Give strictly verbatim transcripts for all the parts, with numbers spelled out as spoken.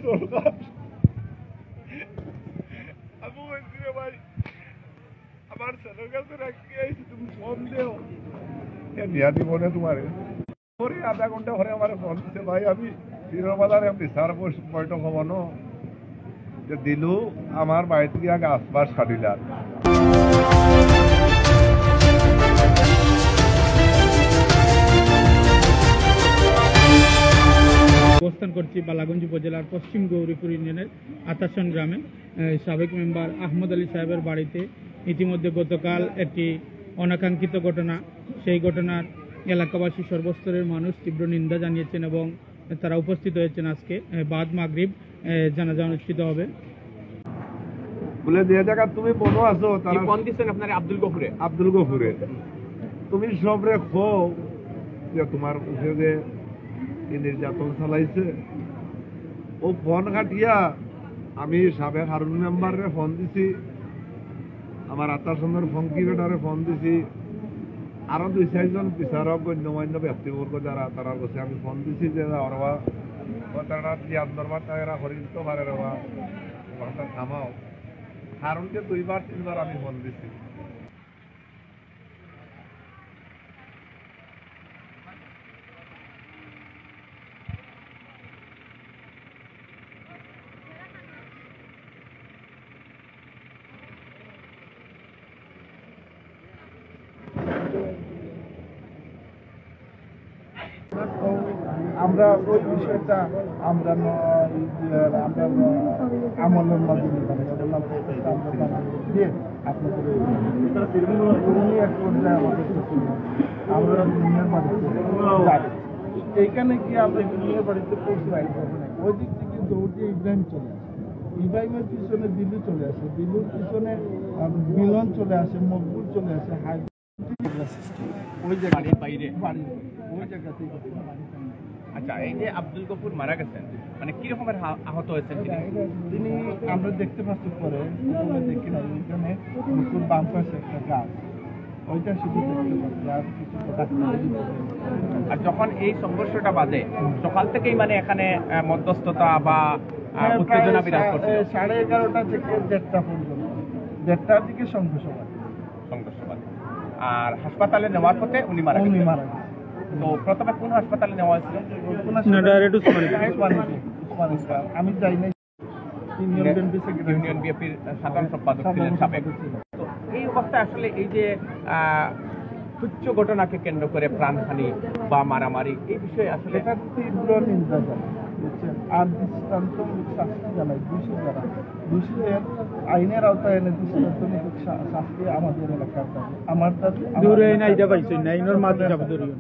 সরকার, আমি কইছি, "রে ভাই, আমার ছেলের কাছে রাখি আইছি, তুমি ফোন দেও।" এ দিয়া দিব না তোমারে। পরে আধা ঘন্টা পরে আমার ফোন দিছে, "ভাই, আমি পীরের বাজারে বিচার বস-, বৈঠক হবো না।" যে দিলু আমার বাড়ি থেকে আগে আসবার সারিলার। অবস্থান করছি বালাগঞ্জ উপজেলার পশ্চিম গৌরীপুর ইউনিয়নের আতাশন গ্রামে, এ, সাবেক মেম্বার আহমদ আলী সাহেবের বাড়িতে। ইতিমধ্যে গতকাল একটি অনাকাঙ্ক্ষিত ঘটনা, সেই ঘটনার এলাকাবাসী সর্বস্তরের মানুষ তীব্র নিন্দা জানিয়েছেন এবং তারা উপস্থিত হয়েছেন আজকে, এ, বাদ মাগরিব, এ, জানাজা অনুষ্ঠিত হবে। বলে, "যে জায়গা তুমি বনো আছো, তারা ফোন দিচ্ছেন আপনার আব্দুল গফুরে।" আব্দুল গফুরে, "তুমি সবরে কও যে তোমার উপরে যে এই নির্যাতন চালাইছে।" ও ফোন কাটিয়া আমি সাবেক হারুন মেম্বাররে ফোন দিছি, আমার আতাশনর ফঙ্কি বেটারে ফোন দিছি, আরো দুই চাইরজন বিচারক, গণ্যমান্য ব্যক্তিবর্গ যারা, তারার কাছে আমি ফোন দিছি যে, "ওরা, ও তারা জিয়াদ নরমা তারা করি দিতে পারে রে বা, ওটা থামাও।" হারুনকে দুইবার তিনবার আমি ফোন দিছি। আমরা ওই বিষয়টা আমরা ন-, এই যে আমরা ন-, আমলের মাধ্যমে, আমরা দিয়ে আপনাদের এই উনি এক পর্যায়ে আমাদের কাছে আমরা দুনিয়ার বাড়িতে যাই। এইখানে গিয়ে আমরা দুনিয়ার বাড়িতে পৌঁছাই, ওই দিক থেকে দৌড় দিয়ে ইব্রাহিম চলে আসে, ইব্রাহিমের পিছনে দিলু চলে আসে, দিলুর পিছনে, আহ, মিলন চলে আসে, মকবুল চলে আসে, হাই ওই জায়গা বাড়ির বাইরে? বাড়ির, ওই জায়গাতেই ঘটনা। আচ্ছা, এই যে আব্দুল গফুর মারা গেছেন, মানে, কি রকমের হা-, আহত হয়েছেন তিনি? তিনি, আমরা দেখতে পাচ্ছি পরে, প্রথমে দেখি না, ওইখানে মুখের বাম পাশে একটা গাছ, ওইটা শুধু দেখতে পাচ্ছি, আর কিছু তো ডাক্তার আর যখন এই সংঘর্ষটা বাধে, সকাল থেকেই, মানে, এখানে, আহ, মধ্যস্থতা বা, আহ, হ্যাঁ, উত্তেজনা প্রায় বিরাজ সা-, করছিল? এ, সাড়ে এগারোটা থেকে দেড়টা পর্যন্ত, দেড়টার দিকে সংঘর্ষ হয়। সংঘর্ষ বাধে। আর হাসপাতালে নেওয়ার পথে উনি মারা উনি গেছেন। মারা গেছেন। তো প্রথমে কোন হাসপাতালে নেওয়া হয়েছিল? ওনার না, direct উসমানী। উসমানীতে, উসমানীতে। আমি যাই নাই। ইউনিয়ন নে-, বিএনপি সেক্রেটারি ইউনিয়ন ছিলেন। বিএনপির সাধারণ সম্পাদক সাধারণ ছিলেন সাবেক। সম্পাদক ছিলেন। তো এই অবস্থায় আসলে এই যে, আহ, তুচ্ছ ঘটনাকে কেন্দ্র করে প্রাণহানি বা মারামারি, এই বিষয়ে আসলে এটা তীব্র নিন্দা জানাই, বুঝছেন? আর দৃষ্টান্তমূলক শাস্তি জানাই, দোষী যারা, দোষীদের আইনের আওতায় এনে দৃষ্টান্তমূলক শা-, শাস্তি আমাদের এলাকার দাবি। আমার দাবি, আমার দূরে না, এলাকার এটা দাবি। পাইছেন না, ইনোর মাটি সব দূরে।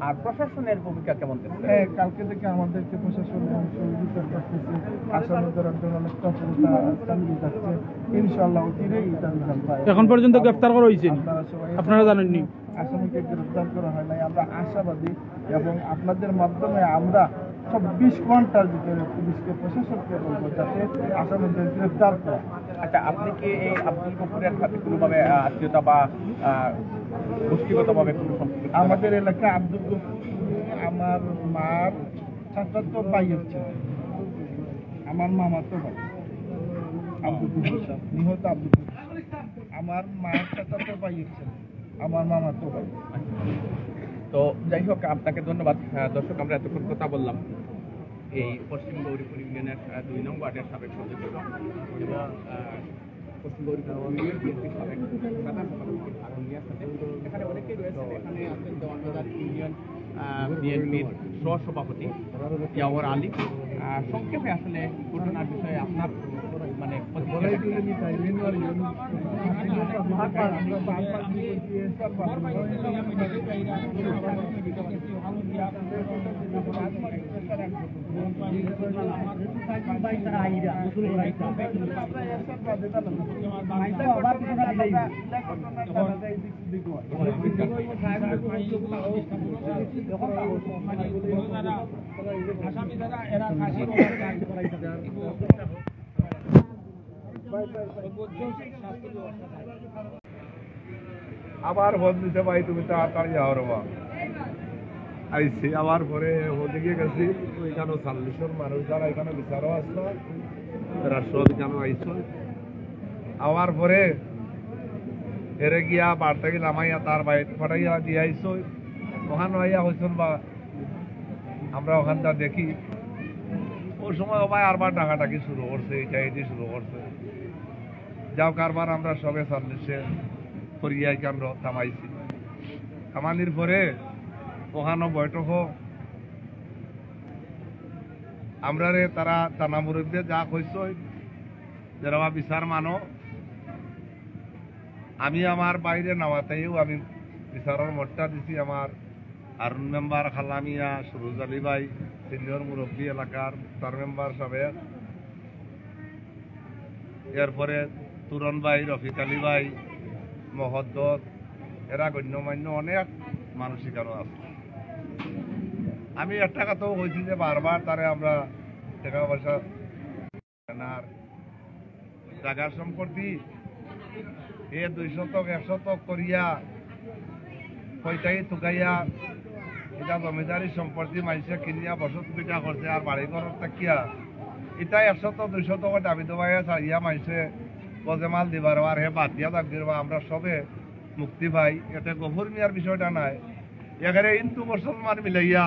আর প্রশাসনের ভূমিকা কেমন দেখছেন? হ্যাঁ, কালকে থেকে আমাদেরকে প্রশাসন এবং সহযোগিতা করতেছে। আসামিদের একজন অনেক তৎপরতা চালিয়ে যাচ্ছে। ইনশাআল্লাহ অচিরেই এটা রেজাল্ট পায়। এখন পর্যন্ত গ্রেফতার করা হয়েছে নি? আপনারা সবাই আপনারা জানেননি? আসামিকে গ্রেফতার করা হয় নাই। আমরা আশাবাদী এবং আপনাদের মাধ্যমে আমরা চব্বিশ ঘন্টার ভিতরে পুলিশকে, প্রশাসনকে বলবো যাতে আসামিদের গ্রেফতার করা। আচ্ছা, আপনি কি এই আব্দুল গফুরের সাথে কোনোভাবে, আহ, আত্মীয়তা বা, আহ, গোষ্ঠীগতভাবে কোনো সম্পর্ক? আমাদের এলাকায় আব্দুল গফুর আমার মার চাচাতো ভাই হচ্ছে, আমার মামাতো ভাই আব্দুল গফুর সাহেব, নিহত আব্দুল গফুর সাহেব। আমার মার চাচাতো ভাই হচ্ছে আমার মামাতো ভাই। তো যাই হোক, আপনাকে ধন্যবাদ। আহ, দর্শক, আমরা এতক্ষণ কথা বললাম এই পশ্চিম গৌরীপুর ইউনিয়নের, আহ, দুই নং ওয়ার্ডের সাবেক সদস্য এবং, আহ, পশ্চিম গৌরীপুর ইউনিয়ন বিএনপির সাবেক সাধারণ সম্পাদক হারুন মিয়ার সাথে। এখানে অনেকেই রয়েছেন, এখানে আছেন দেওয়ানবাজার ইউনিয়ন, আহ, বিএনপির সহসভাপতি ইয়াওর আলী। আহ, সংক্ষেপে আসলে ঘটনার বিষয়ে আপনার, মানে, প্রতিক্রিয়া? আবার ফোন দিছে, "ভাই, তুমি তাড়াতাড়ি আও রে বা।" আইছি, আবার পরে ওদিকে গেছি, ওইখানে চল্লিশ জন মানুষ যারা এখানে বিচারও আসলো, এরা সব এখানে আইছে। আবার পরে এরে গিয়া বার্তা গিলা আমাইয়া তার বাড়িত পাঠাইয়া দিয়া আইছে। ওখানে আইয়া হইছেন বা আমরা ওখানটা দেখি, ওই সময় ও ভাই আরবার ডাকাডাকি শুরু করছে, ইটাইটি শুরু করছে। যাও কারবার আমরা সবে চল্লিশে করিয়া এখানে থামাইছি। থামানির পরে ওখানে বৈঠকও আমরারে তারা থানা মুরব্বী যা কইছে, যেরা বিচার মানো, আমি আমার বাইরে নামাতেও আমি বিচারর মতটা দিছি আমার হারুন মেম্বার, খালামিয়া, সুরুজ আলী ভাই, সিনিয়র মুরব্বী এলাকার, তার মেম্বার সাবেক, এরপরে তুরন ভাই, রফিক আলী ভাই, মহদ্দত, এরা গণ্যমান্য অনেক মানসিক আরো আছে। আমি একটা কথাও কইছি যে বারবার তারে আমরা টাকা পয়সা আর জাগা সম্পত্তি এ দুই শতক, এক শতক করিয়া কইতাই তুকাইয়া এটা জমিদারি সম্পত্তি মাইনষে কিনিয়া বসত পিঠা করছে আর বাড়ি ঘর থাকিয়া এটা এক শতক, দুই শতক দাবি দবাইয়া চাইয়া মাইনষে গজেমাল দিবার আর হে বাদ দিয়া থাকবির বা আমরা সবে মুক্তি পাই। এতে গফুর মিয়ার বিষয়টা নাই, এখানে হিন্দু মুসলমান মিলাইয়া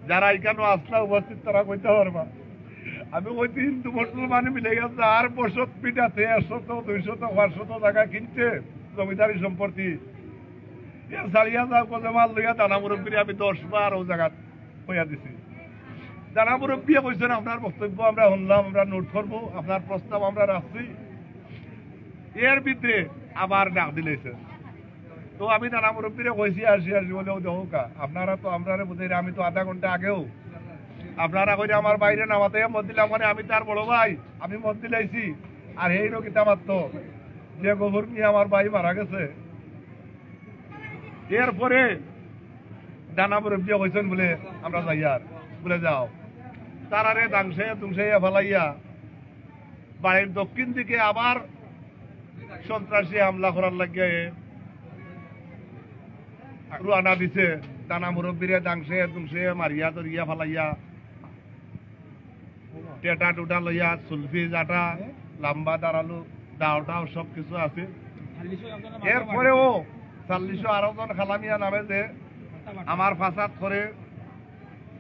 যারা এখানে আসলা উপস্থিত তারা কইতে পারবা। আমি কইতে হিন্দু মুসলমান মিলে গেছে আর বসত পিঠাতে এক শতক, দুই শতক, পাঁচ শতক জাগা কিনছে জমিদারি সম্পত্তি। এ চালিয়া যাও কলে মাল লইয়া থানা মুরব্বীরে আমি দশ বার ও জাগাত কইয়া দিছি। থানা মুরব্বীয়ে কইছেন আপনার বক্তব্য আমরা শুনলাম, আমরা নোট করবো, আপনার প্রস্তাব আমরা রাখছি। এর ভিতরে আবার ডাক দিলাইছে। তো আমি থানা মুরব্বীরে কইছি আসি আসি বলে ও দেখো কা, আপনারা তো আমরারে বুঝাইরা, আমি তো আধা ঘন্টা আগেও আপনারা কইরা আমার বাইরে নামাতে মত দিলাম, মানে আমি তার বড় ভাই, আমি মত দিলাইছি। আর হেইরও কিতা মাততো যে গফুর মিয়া আমার ভাই মারা গেছে। এরপরে থানা মুরব্বীয়ে কইছেন বলে আমরা যাইয়ার, বলে যাও। তারারে দাংশে দুংশে ফালাইয়া বাড়ির দক্ষিণ দিকে আবার সন্ত্রাসী হামলা করার লাগিয়া এ রওয়ানা দিছে। থানা মুরব্বীরে দাংশে দুংশে মারিয়া ধরিয়া ফালাইয়া টেটা টুটা লইয়া সুলফি জাটা, লাম্বা দাঁড়ালো, দাও টাও সব কিছু আছে। এরপরেও চল্লিশশো আরো জন খালামিয়া নামে যে আমার ফাসাদ করে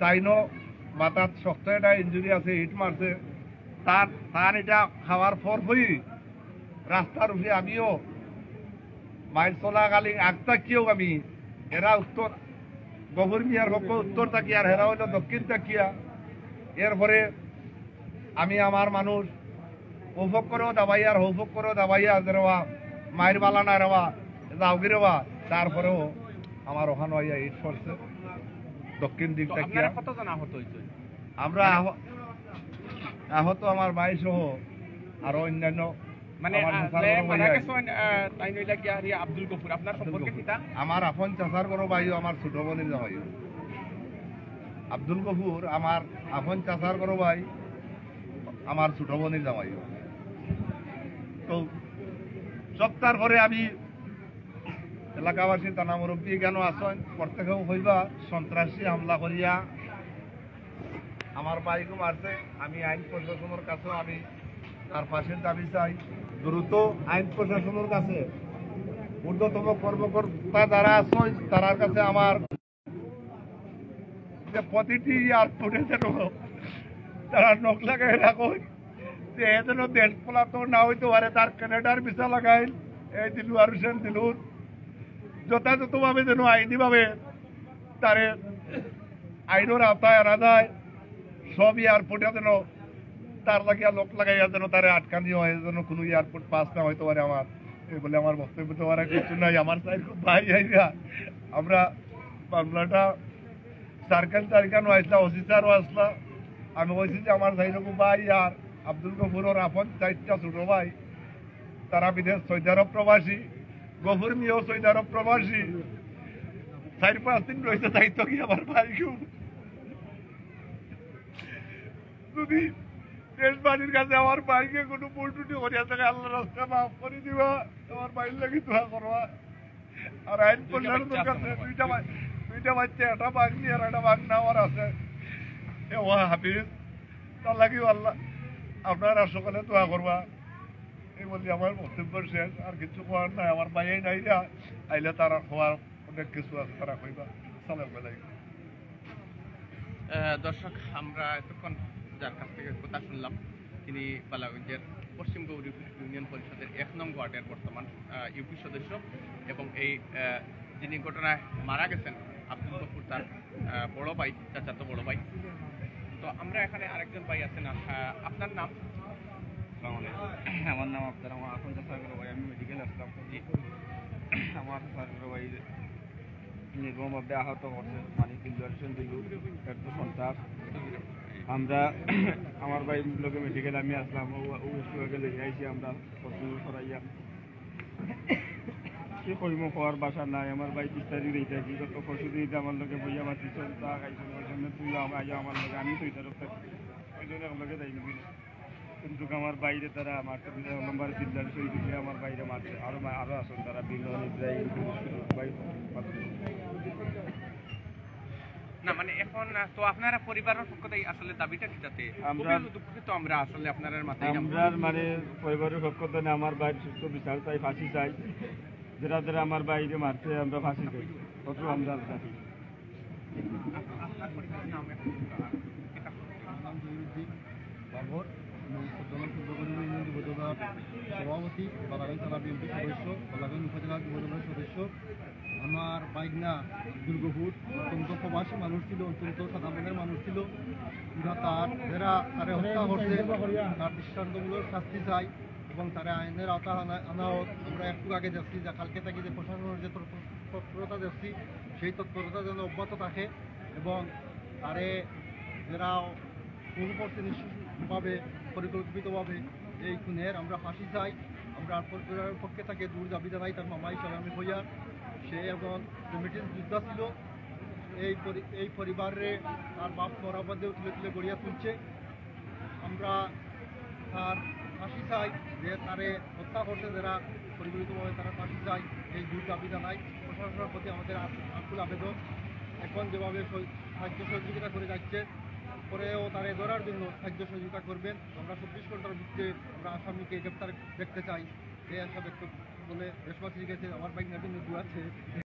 তাইনও মাথাত শক্ত একটা ইঞ্জুরি আছে, হিট মারছে। তার তার এটা খাওয়ার পর পরই রাস্তার উপরে আমিও মাইল চলাকালীন আগ থাকিও আমি এরা উত্তর গফুর মিয়ার পক্ষ উত্তর থাকিয়া আর হেরা হইল দক্ষিণ থাকিয়া। এরপরে আমি আমার মানুষ ও পক্ষরেও দাবাইয়ার হৌ পক্ষরেও দাবাইয়া যেরবা মাইর বালা না রেবা যাওগি রেবা। তারপরেও আমার ওখানে আইয়া ইট পড়ছে দক্ষিণ দিক তো থাকিয়া। আপনারা কতজন আহত হইছেন? আমরা আহ- আহত আমার ভাই সহ আরো অন্যান্য মানে আমার আহ, চাচার যে বড় ভাই মারা আইছে। গেছেন আহ, তাই নইলা গিয়া হারিয়া আব্দুল গফুর, আপনার আব্দুল সম্পর্কে গফুর। কিতা? আমার আপন চাচার বড় ভাইও আমার ছোট বোনের জামাইও। আব্দুল গফুর আমার আপন চাচার বড় ভাই, আমার ছোট বোনের জামাইও। তো সপ্তাহ পরে আমি এলাকাবাসী থানা মুরব্বী কেন আছেন, প্রত্যেকেও হইবা সন্ত্রাসী হামলা করিয়া আমার ভাইকে মারছে। আমি আইন প্রশাসনের কাছেও আমি তার ফাঁসির দাবি চাই। দ্রুত আইন প্রশাসনের কাছে ঊর্ধ্বতম কর্মকর্তা যারা আছেন তারার কাছে আমার যে প্রতিটি এয়ারপোর্টে যেন তারা নখ লাগাই রাখো, যে এ যেন দেশ পলাতক না হইতে পারে, তার কানাডার ভিসা লাগাইল এই দিলওয়ার হোসেন দিলুর, যথাযথভাবে যেন আইনিভাবে তারে আইনের আওতায় আনা যায়। সব এয়ারপোর্টে যেন তার লাগিয়া লোক লাগাইয়া যেন তারে আটকানি হয়, যেন কোনো এয়ারপোর্ট পাস না হইতে পারে। আমার এই বলে আমার বক্তব্য তো আর কিছু নাই। আমার চাইর খুব ভাই আইরা আমরা মামলাটা সার্কেল তারিখানো আসলা, ওসি স্যারও আসলা। আমি কইছি যে আমার চাইর খুব ভাই আর আব্দুল গফুরর আপন চারটা ছোট ভাই, তারা বিদেশ সৌদি আরব প্রবাসী, গফুর মিয়াও সৌদি আরব প্রবাসী। চার পাঁচ দিন রইছে, তাই তো কি আমার ভাই খুব যদি দেশবাসীর কাছে আমার ভাইকে কোনো ভুল ত্রুটি করিয়া থাকে, আল্লাহর রাস্তায় মাফ করে দিবা, আমার ভাইর লাগি দোয়া করবা। আর আইন প্রশাসনের কাছে দুইটা ভাই, দুইটা বাচ্চা একটা ভাগ্নি আর একটা ভাগনা আমার আছে। এ ও হাফিজ, তার লাগি আল্লাহ আপনারা সকলে দোয়া করবা। এই বলি আমার বক্তব্য শেষ, আর কিছু করার নাই। আমার ভাই নাই রা, আইলে তারা কওয়ার অনেক কিছু আছে, তারা কইবা। আসসালামু আলাইকুম। আহ, দর্শক, আমরা এতক্ষণ যার কাছ থেকে কথা শুনলাম, তিনি বালাগঞ্জের পশ্চিম গৌরীপুর ইউনিয়ন পরিষদের এক নং ওয়ার্ডের বর্তমান আহ, ইউপি সদস্য এবং এই আহ, যিনি ঘটনায় মারা গেছেন আব্দুল গফুর, তার আহ, বড় ভাই, চাচাতো বড় ভাই। তো আমরা এখানে আরেকজন ভাই আছেন, আহ, আপনার নাম? আসসালামু আলাইকুম। আমার নাম আব্দুর রহমান, এখন চাচার বড় ভাই, আমি মেডিকেল আসলাম। জি। আমার চাচার বড় ভাই নির্মমভাবে আহত করছে, মানে, দিলদার হোসেন দিলু, এর তো সন্তান। আমরা আমার ভাই লগে মেডিকেল আমি আসলাম, ও, ও একটু আগে লইয়া আইছি আমরা, পছন্দ করাইয়া। কি কইমু, কওয়ার ভাষা নাই। আমার ভাই বিশ তারিখ এই থাকি, গত পরশু দিন আমার লগে বইয়া মাতিছইন, চা খাইছইন, ওই জন্য তুই আম-, আইয়া আমার লগে, আমি তো এই তরফ থাকি, ওই জন্য এক লগে যাই নিবি। কিন্তু আমার বাইরে তারা আমার তো নম্বর দিলদার শহীদ হইলে আমার বাইরে মাতে, আরো মা-, আরো আছেন তারা, বিলন ইব্রাহিম, ভাই, না, মানে, এখন আহ, তো আপনারা পরিবারের পক্ষ থেকে আসলে দাবিটা কি যাতে? আমরা খুবই দুঃখিত আমরা আসলে আপনারার মাথায় আমরা মানে পরিবারের পক্ষ থেকে আমার ভাইর সুস্থ বিচার চাই, ফাঁসি চাই। যারা যারা আমার ভাইরে মারছে, আমরা ফাঁসি চাই। কত আমরা দাবি। আপনার পরিবারের নাম এখন, আহ, এটা আমার নাম জহিরুদ্দিন বাবর। আমি চট্টগ্রাম পূর্ব করিমগঞ্জ ইউনিয়ন যুব দলের সভাপতি, বালাগঞ্জ থানা বিএনপি সদস্য, বালাগঞ্জ উপজেলা যুব দলের সদস্য। আমার ভাইগনা আব্দুল গফুর অত্যন্ত প্রবাসী মানুষ ছিল, অত্যন্ত সাদা মনের মানুষ ছিল। কিন্তু তার যারা তারে হত্যা করছে, তার দৃষ্টান্তমূলক শাস্তি চাই এবং তারে আইনের আওতা আনা, আনা হোক। আমরা একটু আগে দেখছি যে কালকে থেকে যে প্রশাসনের যে তৎপ-, তৎপরতা দেখছি, সেই তৎপরতা যেন অব্যাহত থাকে এবং তারে যারা খুন করছে নিশ্চিতভাবে, পরিকল্পিতভাবে এই খুনের আমরা ফাঁসি চাই। আমরা পরিবারের পক্ষে তাকে দূর দাবি জানাই, তার মামা হিসাবে আমি হইয়া। সে একজন কমিটির যোদ্ধা ছিল। এই পরি-, এই পরিবারে তার বাপ মরা বাদেও তুলে তুলে গড়িয়া তুলছে। আমরা তার ফাঁসি চাই, যে তারে হত্যা করছে যারা পরিকল্পিতভাবে, তারা ফাঁসি চাই। এই দূর দাবি জানাই। প্রশাসনের প্রতি আমাদের আক-, আকুল আবেদন। এখন যেভাবে সহ-, সাহায্য সহযোগিতা করে যাচ্ছে, পরেও তারে ধরার জন্য সাহায্য সহযোগিতা করবেন। আমরা চব্বিশ ঘন্টার ভিতরে আমরা আসামিকে গ্রেপ্তার দেখতে চাই। এই আশা ব্যক্ত বলে দেশবাসীর কাছে আমার ভাইগনার জন্য দোয়া আছে।